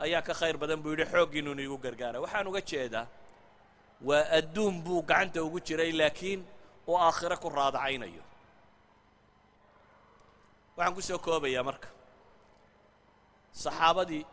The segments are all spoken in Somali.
Ayaa ka khayr badan, buu yidhi, xooggiinuun iigu gargaara. Waxaan uga jeedaa waa adduun buu gacanta ugu jiray, laakiin uu aakhiro ku raadacaynayo. Waxaan ku soo koobayaa marka, saxaabadii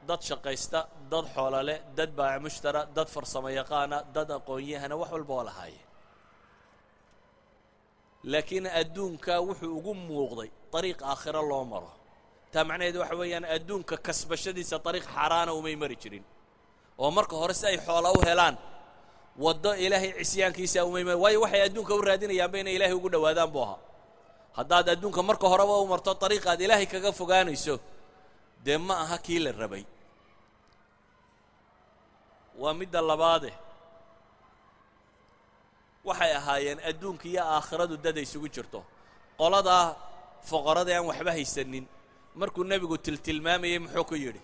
dad shaqaysta, dad xoolole, dad baac mushtara, dad farsamo yaqaana, dad aqoon-yahana, wax walba oo lahaayeen, laakiin adduunka wuxuu ugu muuqday dariiq aakhiro loo maro. Taa macnaheedu waxa weeyaan, adduunka kasbashadiisa dariiq xaaraana umay mari jirin, oo marka hore si ay xoola u helaan waddo Ilaahay cisyaankiisa umay mari, waayo waxay adduunka u raadinayaanba inay Ilaahay ugu dhowaadaan buu ahaa. Haddaad adduunka marka horeba u marto dariiqaad Ilaahay kaga fogaanayso, dee ma aha kii la rabay. Waa midda labaade, waxay ahaayeen adduunka iyo aakhiradu dad ay isugu jirto. Qoladaa foqorada aan waxba haysanin markuu Nebigu tiltilmaamayey, muxuu ku yidhi?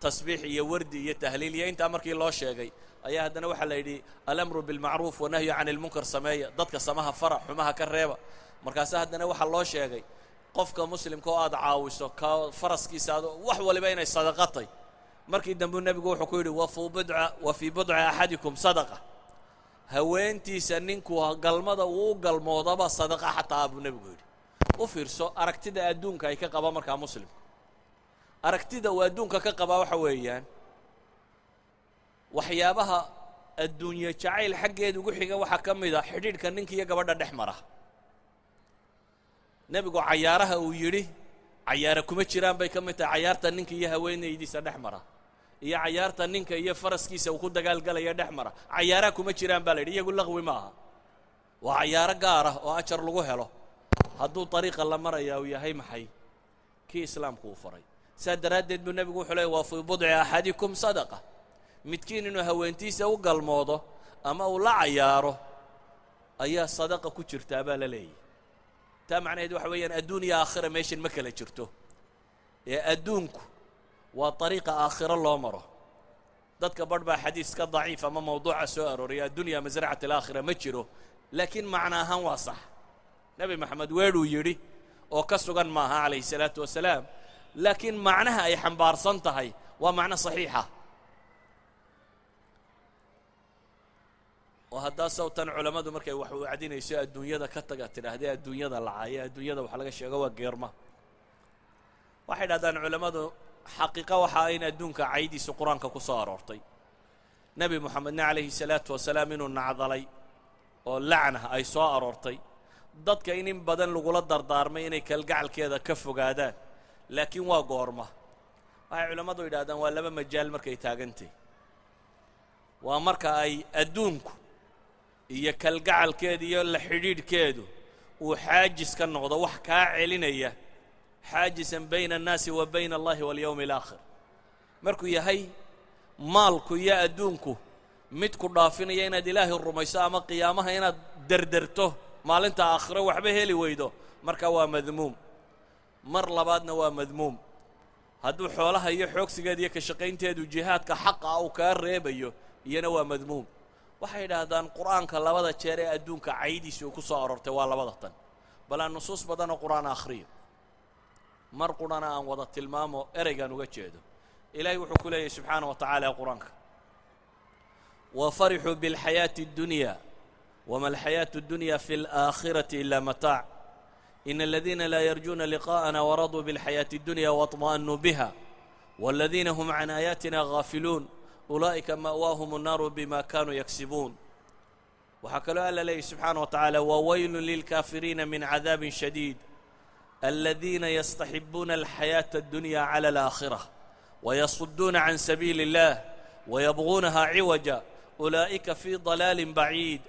Tasbiix iyo wardi iyo tahliil iyo intaa markii loo sheegay ayaa haddana waxaa la yidhi: الأمر بالمعروف والنهي عن المنكر sameeya, dadka samaha fara, xumaha ka reeba. Markaase haddana waxaa loo sheegay qofka muslimka oo aad caawiso, ka faraskiisa aad wax waliba inay sadaqatay. Markii dambeu Nebigu wuxuu ku yidhi: وفي بضع أحدكم صدقة. Haweentiisa ninku galmada uu u galmoodaba sadaqa xataa, buu Nebigu yidhi. U fiirso aragtida adduunka ay ka qaba markaa muslimku. Aragtida uu adduunka ka qabaa waxa weeyaan waxyaabaha adduunye jacayl xaggeeda ugu xiga. Waxaa ka mid a xidhiidhka ninka iyo gabadha dhex mara. Nebigu cayaaraha uu yidhi cayaara kuma jiraan bay ka mid tahay cayaarta ninka iyo haweenaydiisa dhex mara iyo cayaarta ninka iyo faraskiisa uu ku dagaalgalaya dhex mara. Cayaaraha kuma jiraan baa la yidhi, iyagu laqwi ma aha, waa cayaaro gaar ah oo ajar lagu helo hadduu dariiqa la maraya uu yahay maxay? Kii Islaamku uu faray. Saa daraaddeed buu Nebigu wuxuu leey: وفي بضع أحدكم صدقة. Midkiin inuu haweentiisa u galmoodo ama uu la cayaaro ayaa sadaqa ku jirtaa, baa la leeyahy. Taa macnaheed waxa weeyaan, adduun iyo aakhira meeshan ma kala jirto, ee adduunku waa dariiqa aakhiro loo maro. Dadka barh baa xadiis ka daciif ama mawduuca soo arooraya, الدنيا مزرعة الآخرة, ma jiro, laakiin macno ahaan waa sax. Nebi Moxamed weedhuu yidhi oo ka sugan maaha calayhi salaatu wasalaam, laakiin macnaha ay xambaarsan tahay waa macno saxiixa. Oo haddaa sawtan culammadu markay wax wacdinayso adduunyada ka taga tidhaahdee, adduunyada lacaaye, adduunyada wax laga sheego, waa geerma. Waxay dhahdaan culammadu, xaqiiqo waxaa in adduunka caydiisu Qur-aanka ku soo aroortay, Nebi Moxamedna calayhi salaatu wasalaam inuu nacdalay oo lacna ay soo aroortay, dadka in badan lagula dardaarmay inay kalgacalkeeda ka fogaadaan. Laakiin waa goorma? Waxay culammadu yidhahdaan waa laba majaal markay taagantay. Waa marka ay adduunku iyo kalgacalkeedu iyo la xidhiidhkeedu uu xaajis ka noqdo, wax kaa celinaya, حاجزا بين الناس وبين الله واليوم الآخر. Markuu yahay maalku iyo adduunku mid ku dhaafinaya inaad Ilaahay rumayso ama qiyaamaha inaad derderto, maalinta aakhiro waxba heli weydo, marka waa madmuum. Mar labaadna waa madmuum hadduu xoolaha iyo xoogsigeeda iyo ka shaqaynteedu jihaadka xaqa ah uu kaa reebayo, iyana waa madmuum. Waxay idhaahdaan, Qur-aanka labada jeer ee adduunka caydiisi uu ku soo aroortay waa labada tan. Bal aan nusuus badanoo Qur-aan akhriyo, mar qurana aan wada tilmaamo ereygaan uga jeedo. Ilaahay wuxuu ku leeyahy subxaana wa tacaala Qur-aanka: وفرحوا بالحياة الدنيا وما الحياة الدنيا في الآخرة إلا متاع إن الذين لا يرجون لقاءنا ورضوا بالحياة الدنيا واطمأنوا بها والذين هم عن آياتنا غافلون أولئك مأواهم النار بما كانوا يكسبون. Waxaa kaloo Alla leeyahy subxaana wa tacaala: وويل للكافرين من عذاب شديد الذين يستحبون الحياة الدنيا على الآخرة ويصدون عن سبيل الله ويبغونها عوجا أولئك في ضلال بعيد.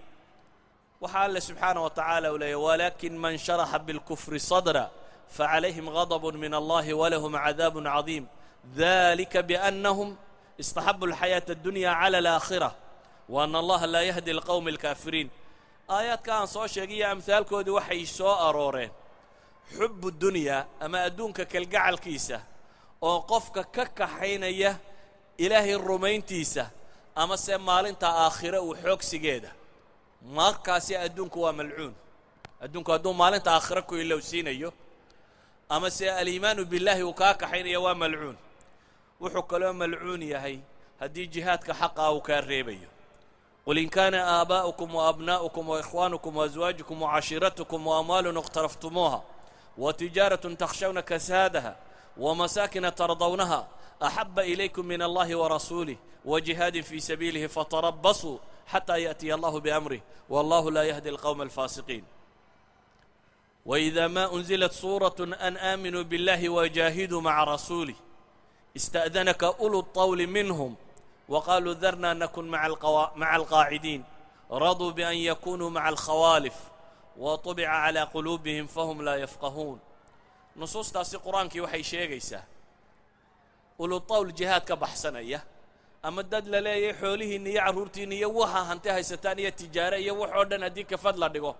Waxaa Alle subxaana wa tacaala u leeyahy: ولكن من شرح بالكفر صدرا فعليهم غضب من الله ولهم عذاب عظيم ذلك بأنهم استحبوا الحياة الدنيا على الآخرة وأن الله لا يهدي القوم الكافرين. Aayaadka aan soo sheegayo amhaalkoodii waxay soo arooreen حب الدنيا ama adduunka kalgacalkiisa oo qofka ka kaxaynaya Ilaahay rumayntiisa ama se maalinta aakhire uu xoogsigeeda. Markaasi adduunku waa malcuun. Adduunku hadduu maalinta aakhire ku ilowsiinayo ama se الإيمان بالله uu kaa kaxaynaya, waa malcuun. Wuxuu kaloo malcuun yahay haddii jihaadka xaqaa uu kaa reebayo. Qul in kaana aabaa'ukum waabnaa'ukum waikhwaanukum waaswaajukum wacashiiratukum waamwaalun iqtaraftumuuha watijaaratun takhshawna kasaadaha wamasaakina tardawnaha axaba ilaykum min allahi warasuulih wajihaadin fii sabiilihi fatarabasuu xataa yaأtiya allahu biamrih wallahu laa yahdi alqowma alfaasiqiin. وإida ma unzilat suuraة an aaminuu biاllahi wajaahiduu maca rasuulih ista'danaka ulu الطawli minhum waqaaluu darna nakun maca alqaacidiin raduu bian yakunuu maca alkhawaalif waطubica calى quluubihim fahum laa yafqahuun. Nusuustaasi qur-aankii waxay sheegaysaa uluطawl jihaad ka baxsanaya ama dad la leeyahay xoolihiinna iyo carruurtiinna iyo waxa hanti haysataan iyo tijaare iyo wax oo dhan haddii kafad la dhigo,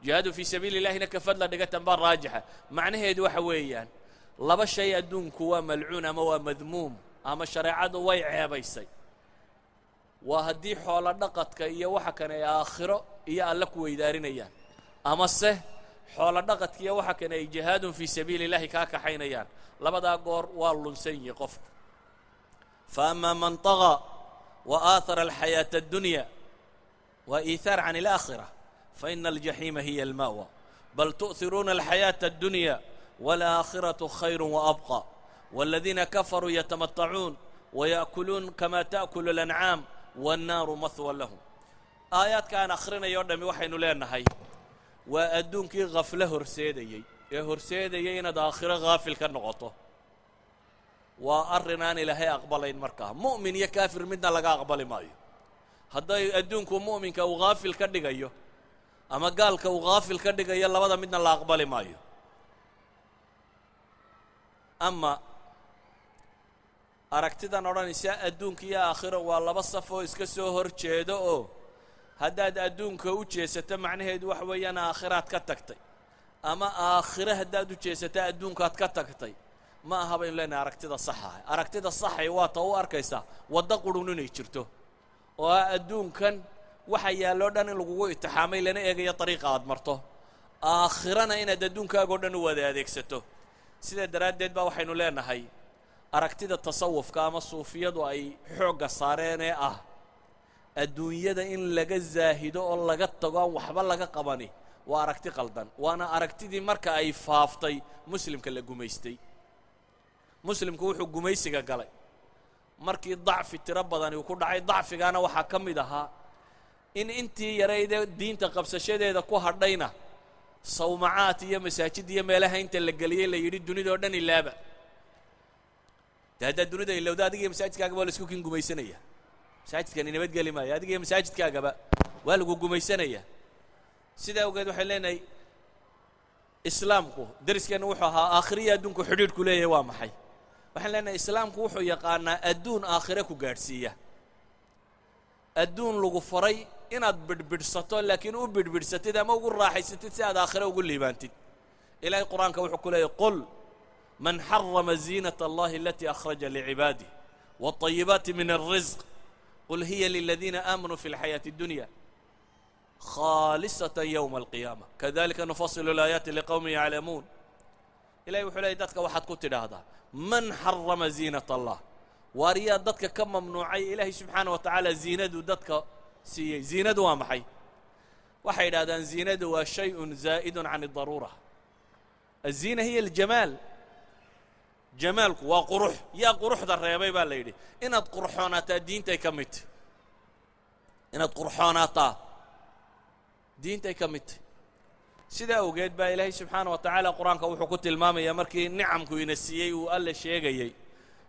jihaadu fii sabiili illahina kafad la dhiga, tan baa raajixa. Macnaheedu waxa weeyaan laba shay adduunku waa malcuun ama waa madmuum ama shareecadu way ceebaysay. Waa haddii xoolo dhaqadka iyo waxa kane ay aakhiro iyo alle ku weydaarinayaan, amase xoolo dhaqadka iyo waxa kane ay jihaadun fii sabiili illahi kaa kaxaynayaan. Labadaa goor waa lunsan yihi qofku. Fa ama man طagaa wa aathara alxayaaةa addunya wa iithaar can اlaakhira faina aljaxiima hiya alma'wa. Bal tu'hiruuna alxayaaةa addunya wاlaakhiraةu khayru waabqى wاladiina kafaruu yatamatacuun wayaأkuluun kama ta'kulu اlancaam wاnnaaru mahwan lahum. Aayaadka aan akhrinayo o dhami waxaynu leenahay waa adduunkii khaflo horseedayey ee horseedayay inaad aakhiro haafil ka noqoto. Waa arrin aan ilaahay aqbalayn markaa, mu'min iyo kaafir midna laga aqbali maayo. Hadday adduunku mu'minka uu haafil ka dhigayo ama gaalka uu haafil ka dhigayo, labada midna la aqbali maayo. Ama aragtidan odhanaysa adduunka iyo aakhiro waa laba saf oo iska soo hor jeedo, oo haddaad adduunka u jeesato macnaheedu waxa weeyaan aakhiraad ka tagtay, ama aakhire haddaad u jeesato adduunkaad ka tagtay, ma aha baynu leenahay aragtida saxaha. Aragtida saxay waa ta u arkaysaa waddo qurun inay jirto, oo ah adduunkan waxa yaalloo dhan in lagugu itixaamay lana eegayo dariiqa aad marto, aakhirana inaad adduunkaagoo dhan u wada adeegsato. Sidaa daraaddeed baa waxaynu leenahay aragtida tasawufka ama suufiyadu ay xoogga saareen ee ah adduunyada in laga zaahido oo laga tago aan waxba laga qabani waa aragti qaldan, waana aragtidii marka ay faaftay muslimka la gumaystay. Muslimku wuxuu gumaysiga galay markii dacfi tiro badani uu ku dhacay. Dacfigaana waxaa ka mid ahaa in intii yaraydee diinta qabsashadeeda ku hadhayna sawmacaad iyo masaajid iyo meelaha inta la geliyey la yidhi dunida oo dhan ilaaba. De haddaad dunida ilowda, adiga iyo masaajidkaagaba waa la isku kin gumaysanaya. Masaajidkani nabadgeli maayo, adiga iyo masaajidkaagaba waa lagu gumaysanaya. Sidaa awgeed waxay leenahay islaamku dariskeenna wuxuu ahaa aakhiriya adduunku xidhiidhku leeyahay waa maxay. Waxaan leenahay islaamku wuxuu yaqaanaa adduun aakhire ku gaadhsiiya, adduun lagu faray inaad bidhbidhsato, laakiin u bidhbidhsatid ama ugu raaxaysatid si aad aakhire ugu liibaantid. Ilahay qur-aanka wuxuu ku leeyahy: qul man xarama ziinata allahi alatii akhraja licibaadih wاطayibaati min الrizq qul hiya liladiina aamanuu fi اlxayaaةi اddunya khaalisata yowma alqiyaama kadalika nufasilu alaayaati liqowmin yaclamuun. Ilahay wuxuu leeyay dadka waxaad ku tidhaahdaa: man xarama ziinat allah? Waar yaa dadka ka mamnuucay ilaahay subxaana wa tacaala ziinadu dadka siiyey? Ziinadu waa maxay? Waxay yidhahdaan ziinadu waa shayءun zaa'idun can الdaruura. الziina hiya aljamaal, jamaalku waa qurux. Yaa quruxda reebay baa la yidhi? Inaad qurxoonaataa diintay ka mid tahy, inaad qurxoonaataa diintay ka mid tahy. Sidaa awgeed baa ilaahay subxaana wa tacaala qur-aanka wuxuu ku tilmaamayaa markii nicamku ina siiyey uu Alla sheegayey: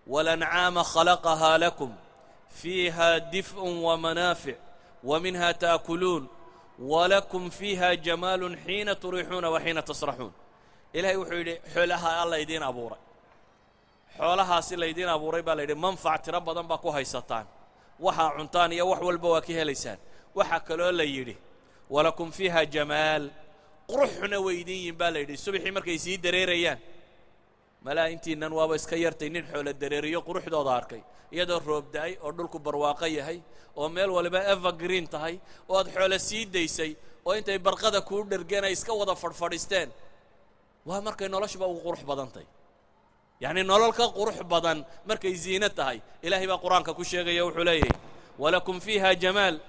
walancaama khalaqahaa lakum fiiha difء wamanaafic wa minha taakuluun walakum fiiha jamaalun xiina turiixuuna wa xiina tasraxuun. Ilahay wuxuu yidhi xoolaha Alla idiin abuuray, xoolahaasi laydiin abuuray baa la yidhi manfac tiro badan baa ku haysataan, waxaa cuntaan iyo wax walba waa ka helaysaan. Waxaa kaloo la yidhi walakum fiiha jamaal, quruxna way idin yihin baa la yidhi subaxii markay sii dareerayaan. Malaa intiinan waaba iska yartay nin xoolo dareeriyo quruxdooda arkay, iyadoo roob da'ay oo dhulku barwaaqo yahay oo meel waliba evergreen tahay oo aad xoolo sii daysay oo intay barqada kuu dhergeen ay iska wada fadhfadhiisteen, waa markay noloshuba ugu qurux badantay. Yacni nolol ka qurux badan markay ziino tahay, Ilaahay baa Qur-aanka ku sheegaya, wuxuu leeyahay: "Walakum fiiha jamaal."